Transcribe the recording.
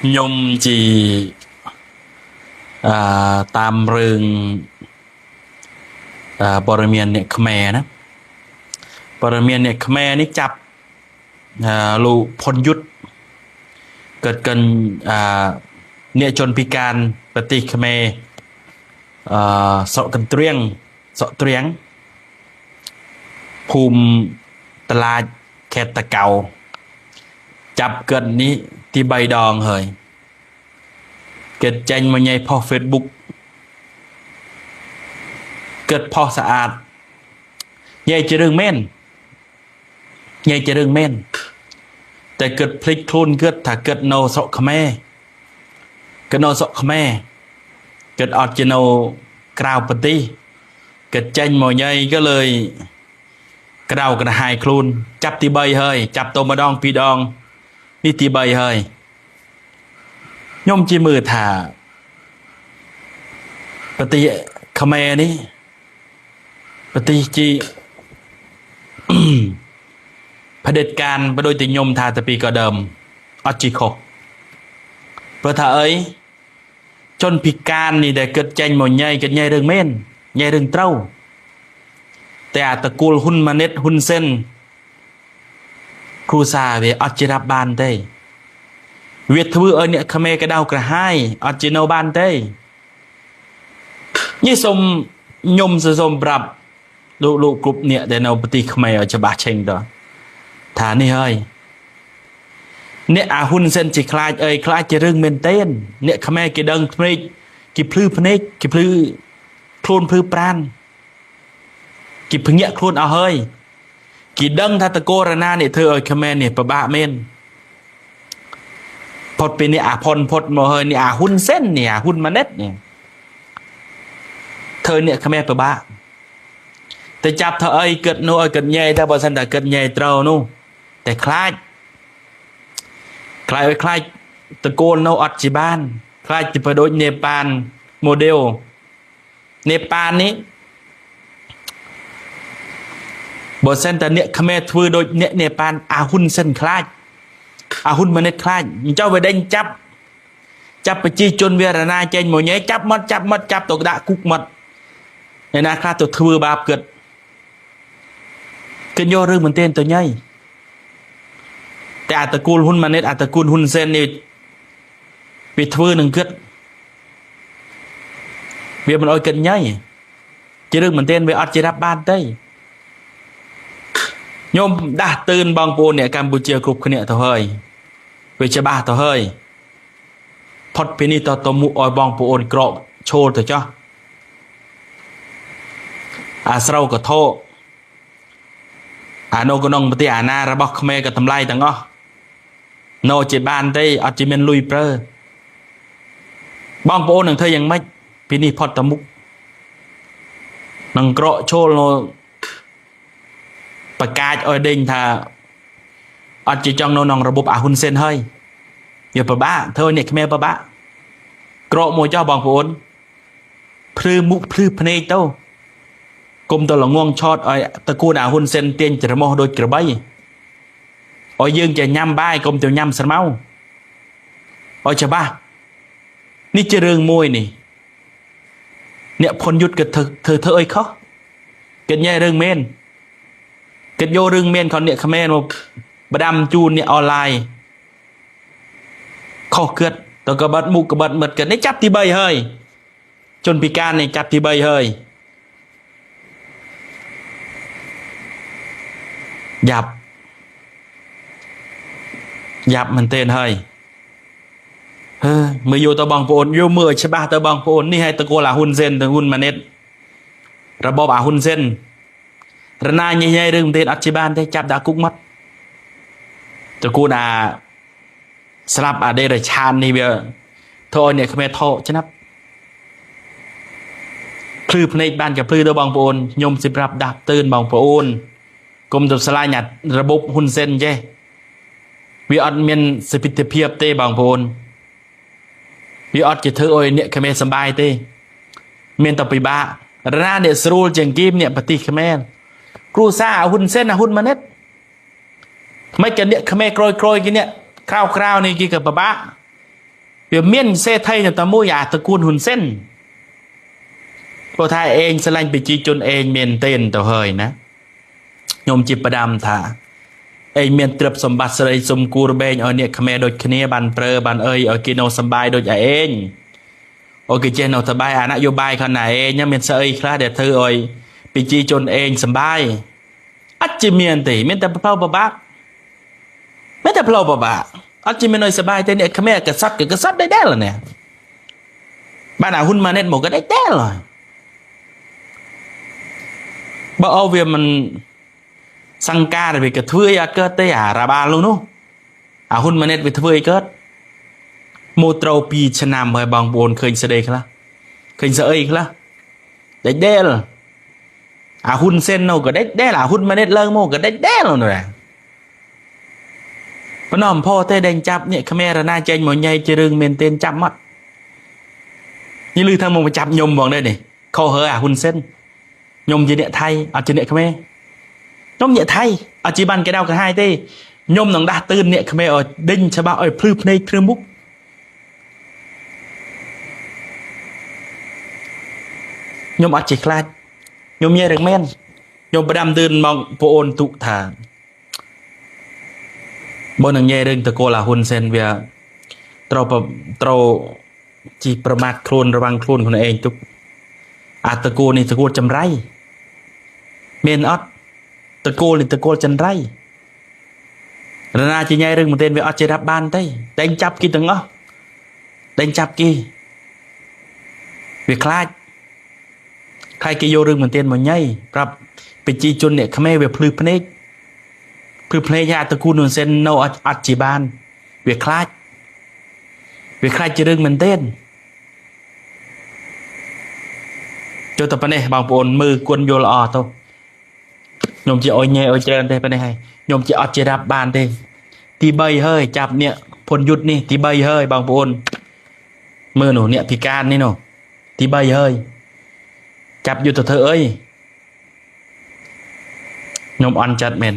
ខ្ញុំជាអឺតាមរឿងបរមានអ្នកខ្មែរណាបរមានអ្នកខ្មែរនេះចាប់លោកផុនយុទ្ធកើតកិនអ្នកជនពិការប្រទេសខ្មែរស្រុកកន្ទ្រៀងស្រុកទ្រៀងភូមិតឡាចខេត្តតាកៅចាប់កិននេះទី3ដងហើយគេចេញមកញ៉ៃផុស Facebook គិតផុសស្អាតញ៉ៃជារឿងមែនញ៉ៃជារឿងមែនតែគិតភ្លេចខ្លួនគិតថាគិតនៅស្រុកខ្មែរគិតនៅស្រុកខ្មែរគិតអត់ជានៅក្រៅប្រទេសគិតចេញមកញ៉ៃក៏លើយក្រៅក្រហាយខ្លួនចាប់ទី3ហើយចាប់ទៅម្ដងពីរដងនេះទី3ហើយខ្ញុំជាមើលថាប្រទេសខ្មែរនេះប្រទេសជា ផ្ដេចការបដូចតែខ្ញុំថាតែពីក៏ដើមអត់ជីខុសព្រោះថាអីជនពិការនេះដែលគិតចេញមកញ៉ៃគិតញ៉ៃរឿងមែនញ៉ៃរឿងត្រូវតែអាតកូលហ៊ុនម៉ាណិតហ៊ុនសែនគ្រូសាវាអត់ជារាប់បានទេវាធ្វើឲ្យអ្នកខ្មែរក្តៅក្រហាយអត់ជានៅបានទេនេះសូមខ្ញុំសូមប្រាប់លោកគ្រប់អ្នកដែលនៅប្រទេសខ្មែរឲ្យច្បាស់ឆេងតថានេះហើយអ្នកអាហ៊ុនសែនជាខ្លាចអីខ្លាចជារឿងមែនទែនអ្នកខ្មែរគេដឹងភ្នែកគេភ្លឺភ្នែកគេភ្លឺខ្លួនភ្លឺប្រានគេភ្ញាក់ខ្លួនអស់ហើយគេដឹងថាតកូរ៉ូណានេះធ្វើឲ្យខ្មែរនេះពិបាកមែនផុតពីនេះអាផុនផុតមកហើយនេះអាហ៊ុនសែននេះអាហ៊ុនម៉ាណិតនេះធ្វើអ្នកខ្មែរពិបាកតែចាប់ធ្វើអីគិតនោះឲ្យគិតញ៉ៃតែបើសិនតែគិតញ៉ៃត្រូវនោះតែខ្លាចខ្លាចឲ្យខ្លាចតកូលនៅអត់ជាបានខ្លាចទៅដូចនេប៉ានម៉ូដែលនេប៉ាននេះបើសិនតែអ្នកខ្មែរធ្វើដូចអ្នកនេប៉ានអាហ៊ុនសិនខ្លាចអាហ៊ុនម៉ាណិតខ្លាចអញ្ចឹងវាដេញចាប់ចាប់ប្រជាជនវារណាចេញមកញ៉ៃចាប់មាត់ចាប់មាត់ចាប់ទៅដាក់គុកមាត់ឯណាខ្លះទៅធ្វើបាបគិតគេយករឿងមែនទែនទៅញ៉ៃតែអាតកូលហ៊ុនម៉ាណិតអាតកូលហ៊ុនសែននេះវាធ្វើនឹងគិតវាមិនអោយគិតញ៉ៃជារឿងមែនទែនវាអត់ជារាប់បានទេខ្ញុំដាស់តឿនបងប្អូនអ្នកកម្ពុជាគ្រប់គ្នាទៅហើយវាច្បាស់ទៅហើយផុតពីនេះទៅមុខឲ្យបងប្អូនក្រកឈោលទៅចោះអាស្រូវកថោអានៅក្នុងប្រទេសអាណារបស់ខ្មែរក៏តម្លៃទាំងអស់នៅជាបានទេអត់ជាមានលុយប្រើបងប្អូននឹងធ្វើយ៉ាងម៉េចពីនេះផុតទៅមុខនឹងក្រកឈោលនៅប្រកាសឲ្យដេញថាអត់ជាចង់នៅក្នុងរបបអាហ៊ុនសែនហើយវាពិបាកធ្វើអ្នកខ្មែរពិបាកក្រកមួយចោះបងប្អូនភ្លឺមុខភ្លឺភ្នែកទៅគុំទៅល្ងងឆតឲ្យតកូនអាហ៊ុនសែនទាញច្រមុះដូចក្របីឲ្យយើងចេះញ៉ាំបាយគុំទៅញ៉ាំស្រមៅឲ្យច្បាស់នេះជារឿងមួយនេះអ្នកផុនយុទ្ធក៏ធ្វើអីខុសគេញ៉ែរឿងមែនគេយករឿងមែនของអ្នកខ្មែរមកបដាំជូនអ្នកអនឡាញខុសគិតទៅក៏បាត់មុខក៏បាត់មិត្តគេនេះចាប់ទី3ហើយជនពិការនេះចាប់ទី3ហើយយ៉ាប់យ៉ាប់មែនទែនហើយហឺមើលយកទៅបងប្អូនយកមើលឲ្យច្បាស់ទៅបងប្អូននេះឲ្យតកូលអាហ៊ុនសែនទៅហ៊ុនម៉ាណិតរបបអាហ៊ុនសែនរណាញញ៉ៃរឿងមែនទែនអត់ជាបានទេចាប់ដាក់គុកមកតកូនអាស្លាប់អាដេរឆាននេះវាធ្វើឲ្យអ្នកខ្មែរថោកឆ្នាំភ្លឺភ្នែកបានក៏ភ្លឺទៅបងប្អូនខ្ញុំសម្រាប់ដាស់តឿនបងប្អូនគុំទៅស្លាញ់អារបបហ៊ុនសែនចេះវាអត់មានសិទ្ធិភាពទេបងប្អូនវាអត់ជាធ្វើឲ្យអ្នកខ្មែរសំបាយទេមានតែពិបាករណាអ្នកស្រួលជាងគេអ្នកប្រទេសខ្មែរគ្រួសារអាហ៊ុនសែនអាហ៊ុនម៉ាណិតមិនក៏អ្នកខ្មែរក្រោយក្រោយគេអ្នកក្រៅក្រៅនេះគេក៏ពិបាក វាមានសេដ្ឋីតែមួយអាតកួនហ៊ុនសែនព្រោះថាឯងស្រឡាញ់ប្រជាជនឯងមែនទែនទៅហើយណាខ្ញុំជាផ្ដាំថាឯងមានទ្រព្យសម្បត្តិស្រីសុំគួរបែងឲ្យអ្នកខ្មែរដូចគ្នាបានប្រើបានអើយឲ្យគេនៅសំបាយដូចឯងអូគេចេះនៅសបាយអានយោបាយខណៈឯងមានស្អីខ្លះដែលធ្វើឲ្យប្រជាជនឯងសំបាយអត់ជាមានទេមានតែផ្លូវពិបាកមានតែផ្លូវពិបាកអត់ជាមានឲ្យសបាយទេអ្នកខ្មែរកសត់ក៏កសត់ដែរដែរនេះបានអាហ៊ុនម៉ាណែតមកក៏ដែរដែរហើយបើអូវាមិនសង្ការវាក៏ធ្វើឲ្យអត់កើតទេអារ៉ាបាលនោះអាហ៊ុនម៉ាណែតវាធ្វើឲ្យកើតមកត្រូវ2ឆ្នាំហើយបងប្អូនឃើញស្ដីខ្លះឃើញស្អីខ្លះដេកដែលអាហ៊ុនសែននោះក៏ដេកដែលអាហ៊ុនម៉ាណែតឡើងមកក៏ដេកដែលនោះដែរប៉ុន្តែអំផទេដែលចាប់អ្នកខ្មែររណាចេញមកញ៉ៃជារឿងមែនទែនចាប់មកនេះឮថាមកចាប់ខ្ញុំហ្មងដែរនេះខុសហើយអាហ៊ុនសែនខ្ញុំជាអ្នកថៃអត់ជាអ្នកខ្មែរខ្ញុំអ្នកថៃអត់ជាបានគេដៅក្រហាយទេខ្ញុំនឹងដាស់តឿនអ្នកខ្មែរឲ្យដេញច្បាស់ឲ្យភ្លឺភ្នែកភ្លឺមុខខ្ញុំអត់ចេះខ្លាចខ្ញុំញ៉ែរឿងមែនខ្ញុំផ្ដាំទឿនមកប្អូនទុថាបើនឹងញ៉ែរឿងតកូលអាហ៊ុនសែនវាត្រូវជីប្រមាថខ្លួនរវាងខ្លួនខ្លួនឯងទុកអាតកូលនេះតកូលចម្រៃមានអត់តកូលនេះតកូលចន្រៃរណាជាញ៉ែរឿងមែនទែនវាអត់ជារាប់បានទេតែងចាប់គេទាំងអស់តែងចាប់គេវាខ្លាចខ្លាចគេយករឿងមែនទែនមកញ៉ៃប្រាប់ប្រជាជនអ្នកខ្មែរវាភ្លឺភ្នែកភ្លឺភ្នែកអាតកូលនោះសេននៅអត់ជាបានវាខ្លាចវាខ្លាចជារឿងមែនទែនចូលតែប៉ុណ្ណេះបងប្អូនមើលគុណយល់ល្អទៅខ្ញុំជាអុយញ៉ែអុយច្រើនទេប៉ុណ្ណេះហើយខ្ញុំជាអត់ជារាប់បានទេទី3ហើយចាប់អ្នកភុនយុទ្ធនេះទី3ហើយបងប្អូនមើលនោះអ្នកពិការនេះនោះទី3ហើយចាប់យុទ្ធទៅធ្វើអីខ្ញុំអន់ចិត្តមែន